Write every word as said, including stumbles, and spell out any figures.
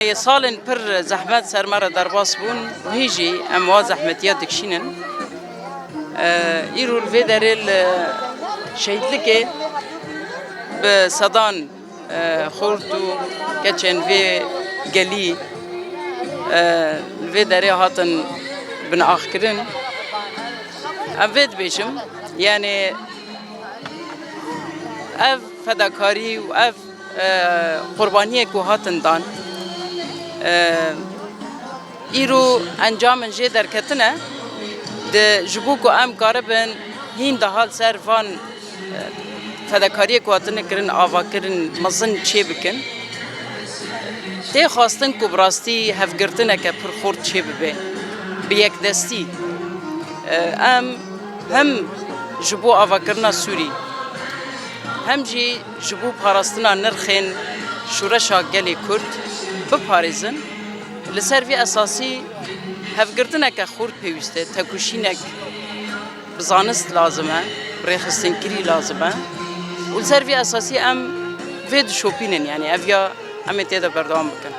Salên pir zehmet ser me re derbas bûn û hîn jî em wa zehmetiya dikişînin. E, îro li vê derê li şehîdlikê bi sedan, e, xort û keçên vê gelî, e, li vê derê hatin binaxkirin. Em vê dibêjim, yani ev fedakarî û ev, e, qurbaniyê ku hatin dan, e, îro encamên jê derketine, di, ji bo ku em karibin hîn daha li ser van, e, fedakariyê ku hatine kirin, avakirin mezin çê bikin. Tê xwestin ku bi rastî hevgirtineke pir xurt çê bibe, bi yekdestî. E, em hem ji bo avakirina Sûrî, hem jî ji bo parastina nirxên şoreşa gelê Kurd biparêzin. Li ser vî esasî hevgirtineke xurt pêwîst e, tekoşînek bi zanist lazim e, bi rêxistinkirî lazim e. Û li ser vî esasî em vê dişopînin, yani ev ya em ê tê de berdewam bikin.